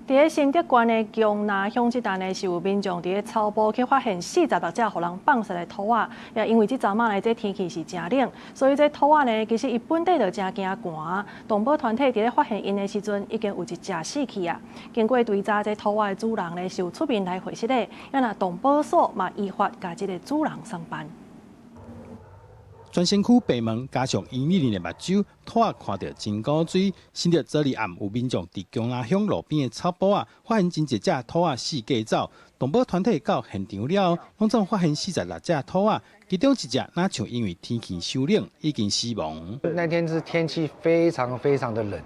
佇咧新竹縣的薑林鄉這搭呢，是有民眾佇咧草埔去發現46隻予人放殺的兔仔。也因為這陣仔呢，這天氣是誠冷，所以這兔仔呢，其實伊本底就誠驚寒。動保團體佇咧發現𪜶的時陣，已經有一隻死去啊。經過追查，這兔仔的主人呢，是有出面來回釋的。啊若動保所嘛依法共這个主人送辦。全身軀白毛，加上圓潤的目睭，兔仔看著真古錐。新竹昨暝暗有民眾佇薑林鄉路邊的草埔仔，發現真濟隻兔仔四界走。動保團體到現場了後，攏總發現46隻兔仔，其中一隻若像因為天氣傷冷已經死亡。那天是天氣非常非常的冷，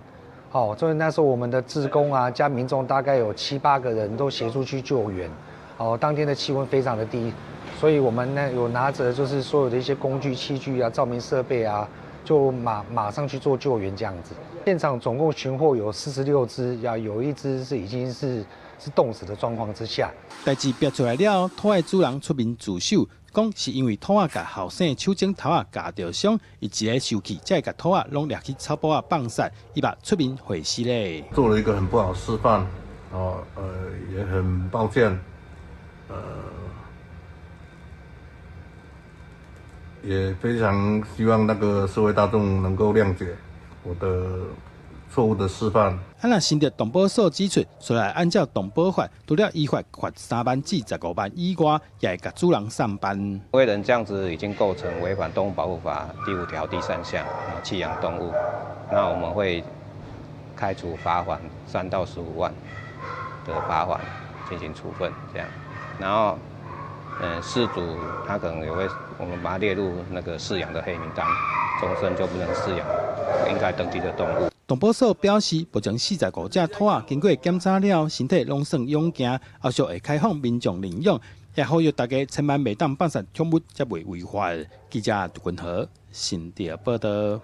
好，所以那時候我們的志工啊加民眾大概有七八個人都協助去救援。哦，當天的氣溫非常的低。所以我們呢有拿着就是所有的一些工具器具啊、照明設備啊，就馬上去做救援這樣子。現場總共尋獲有46隻，要有一隻是已經是凍死的狀況之下。代誌爆出來了，兔仔主人出面自首，講是因為兔仔共後生手指頭仔咬著傷，伊一个生氣，才會共兔仔攏掠去草埔仔放殺，伊嘛出面回釋咧。做了一個很不好示範，哦，也很抱歉，也非常希望那個社會大眾能夠諒解我的錯誤的示範。啊，若新竹動保所指出，雖然按照動保法，除了依法罰3萬至15萬以外，也會共主人送辦。為人這樣子已經構成違反動物保護法第5條第3項，棄養動物，那我們會開處罰鍰3到15萬的罰鍰進行處分，這樣，然後。飼主他可能也會，我們把它列入那個飼養的黑名單，終身就不能飼養應該登記的動物。動保所表示，目前45隻兔仔經過檢查了，身體攏算勇健，後續會開放民眾領養，也呼籲大家千萬袂當放殺寵物，才袂違法。記者杜君和新竹報導。